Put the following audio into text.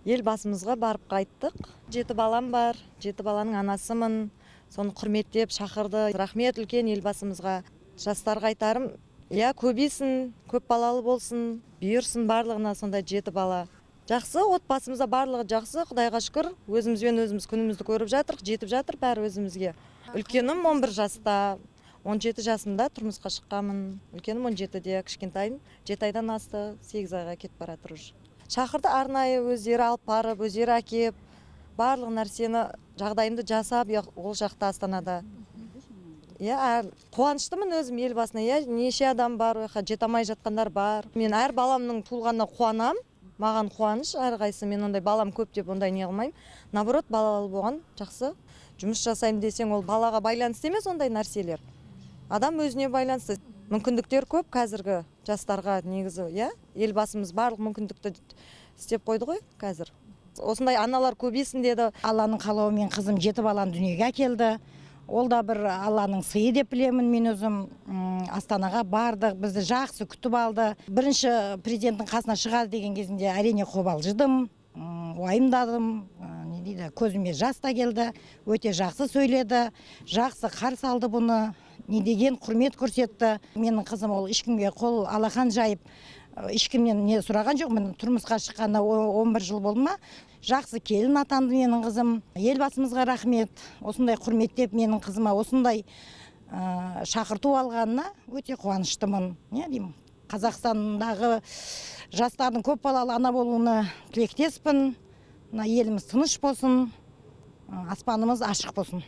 Елбасымызға барып қайттық. Жеті балам бар, жеті баланың анасымын. Соны құрметтеп шақырды. Рахмет үлкен Елбасымызға. Жастарға айтарым, иә, көбейсін, көп балалы болсын, бұйырсын барлығына сондай жеті бала. Жақсы, отбасымызда барлығы жақсы, Құдайға шүкір. Өзімізбен өзіміз күнімізді көріп жатырық, жетіп жатыр бәрі өзімізге. Үлкенім 11 жаста, 17 жасымда тұрмысқа шыққанмын. Үлкенім 17-де, кішкентайым 7 айдан асты, 8 айға кетіп бара жатыр уже. Шақырды арнайы, өздері алып барып, өздері әкеп, барлық нәрсені, жағдайымды жасап, ол жақта, Астанада. Иә, қуаныштымын өзім Елбасына. Иә, неше адам бар, ол жаққа жете алмай жатқандар бар. Мен әр баламның туылғанына қуанам, маған қуаныш әрқайсысы. Мен ондай балам көп деп ондай не қылмаймын. Наоборот, балалы болған жақсы. Жұмыс жасаймын десең, ол балаға байланысты емес ондай нәрселер. Адам өзіне байланысты. Мүмкіндіктер көп қазіргі жастарға негізі, иә? Елбасымыз барлық мүмкіндікті істеп қойды ғой қазір. Осындай аналар көбейсін деді. Алланың қалауымен қызым жеті баланы дүниеге әкелді. Ол да бір Алланың сыйы деп білемін мен өзім. Астанаға бардық, бізді жақсы күтіп алды. Бірінші президенттің қасына шығады деген кезінде, әрине, қобалжыдым, уайымдадым, не дейді, көзіме жас та келді. Өте жақсы сөйледі, жақсы қарсы алды бұны. Не деген құрмет көрсетті. Менің қызым ол ешкімге қол алақан жайып, ешкімнен не сұраған жоқ. Міне, тұрмысқа шыққанына 11 жыл болды ма? Жақсы келін атанды менің қызым. Елбасымызға рахмет. Осындай құрметтеп, менің қызыма осындай шақырту алғанына өте қуаныштымын. Не деймін? Қазақстандағы жастардың көп балалы ана болуына тілектеспін. Мына еліміз тыныш болсын, аспанымыз ашық болсын.